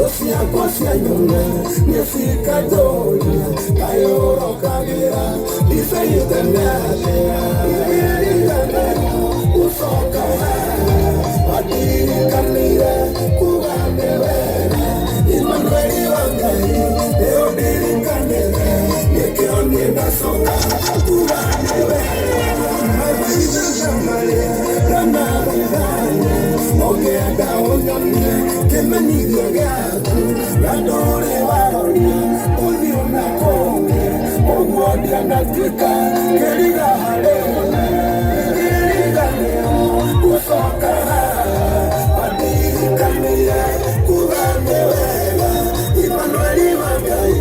Ciakwa cia nyũmba nĩcikanjũria kaĩ ũrokagĩra ndibei tene atĩa ingĩriganĩrwo gũcoka haha wandirikanire kuga nĩ wega Imanueli wa Ngai nĩ ũndirikanĩte nĩkĩo niĩ ndacoka kuga nĩ wega maithaga marĩa ndanathithania ũngĩenda ũnyonie kĩmenyithia gĩaku na ndũrĩ waroria ũthiũ na kũngĩ ũguo ndianatuĩka kĩriga harĩ we ingĩriganĩrwo gũcoka haha wandirikanire kuga nĩ wega Imanueli wa Ngai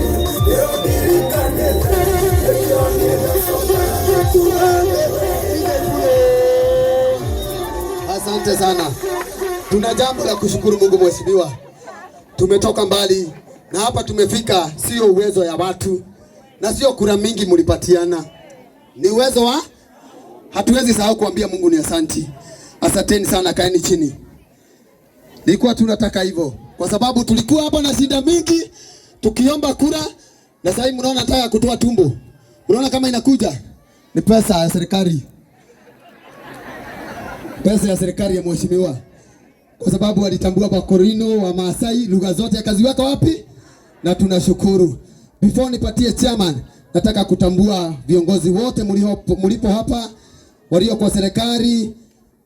nĩ ũndirikanĩte nĩkĩo niĩ ndacoka kuga nĩ wega. Asante sana. Tuna jambo la kushukuru Mungu mheshimiwa. Tumetoka mbali na hapa tumefika, sio uwezo ya watu na sio kura mingi mlipatiana, ni uwezo wa, hatuwezi sahau kuambia Mungu ni asanti. Asanteni sana, kaeni chini. Nilikuwa tunataka hivyo kwa sababu tulikuwa hapa na shida mingi tukiomba kura, na sasa hivi mnaona nataka kutoa tumbo. Mnaona kama inakuja ni pesa ya serikali, pesa ya serikali ya mheshimiwa, kwa sababu walitambua Bakorino wa Maasai lugha zote akaziweka wapi, na tunashukuru. Before nipatie chairman, nataka kutambua viongozi wote mlipo hapa, walio kwa serikali,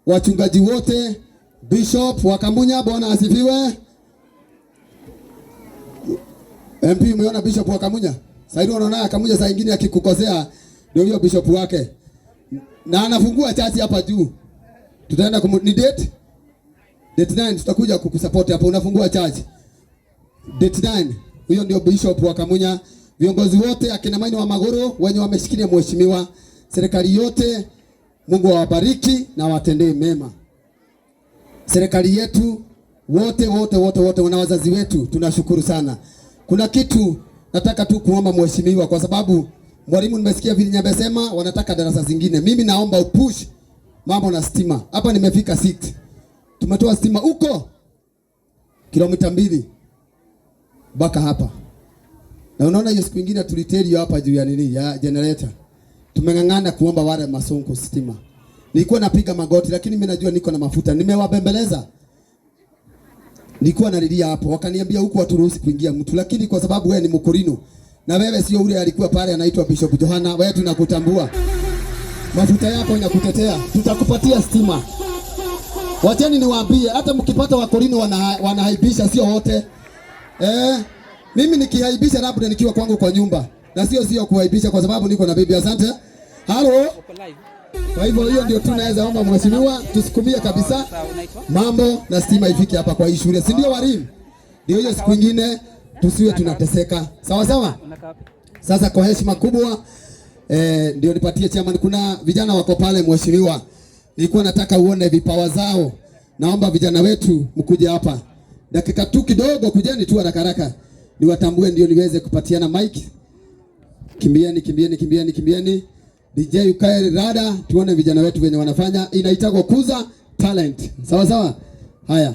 wachungaji wote, Bishop wa Kamunya, Bwana asifiwe. MP, umeona Bishop wa Kamunya? Sasa hivi unaona Kamunya saa nyingine akikukosea ndio huyo bishop wake. Na anafungua church hapa juu. Tutaenda ni date? Date 9 tutakuja kukusupport hapo, unafungua church. Date 9. Huyo ndio bishop wa Kamunya. Viongozi wote akina Maina wa Maguru wenye wameshikilia mheshimiwa, serikali yote, Mungu awabariki na watendee mema. Serikali yetu wote wote wote wote, na wazazi wetu tunashukuru sana. Kuna kitu nataka tu kuomba mheshimiwa, kwa sababu mwalimu nimesikia vile nyamesema wanataka darasa zingine. Mimi naomba upush mambo na stima hapa. Nimefika 6 tumetoa stima huko kilomita 2 mpaka hapa, na unaona hiyo siku ingine tulitelio hapa juu ya nini ya generator, tumeng'ang'ana kuomba wale masonko stima. Nilikuwa napiga magoti, lakini mimi najua niko na mafuta, nimewabembeleza nilikuwa nalilia hapo, wakaniambia huku haturuhusi kuingia mtu, lakini kwa sababu wewe ni Mkorino na wewe sio ule alikuwa pale anaitwa Bishop Johana, wewe tunakutambua, mafuta yako inakutetea, tutakupatia stima. Wacheni niwaambie, hata mkipata Wakorino wanahaibisha, sio wote. Mimi nikihaibisha labda nikiwa kwangu kwa nyumba na sio kuhaibisha kwa sababu niko na bibi. Asante. Halo. Kwa hivyo hiyo ndio tunaweza omba mheshimiwa, tusukumie kabisa mambo na stima ifike hapa kwa hii shule, si ndio walimu? Ndio hiyo siku ingine tusiwe tunateseka. Sawa sawa. Sasa kwa heshima kubwa ndio nipatie chairman. Kuna vijana wako pale mheshimiwa, nilikuwa nataka uone vipawa zao. Naomba vijana wetu mkuje hapa dakika tu kidogo, kujeni tu haraka haraka niwatambue, ndio niweze kupatiana mic. Kimbieni, kimbieni, kimbieni, kimbieni. DJ ukae rada, tuone vijana wetu wenye wanafanya. Inaitwa kuza talent. Sawa sawa. Haya.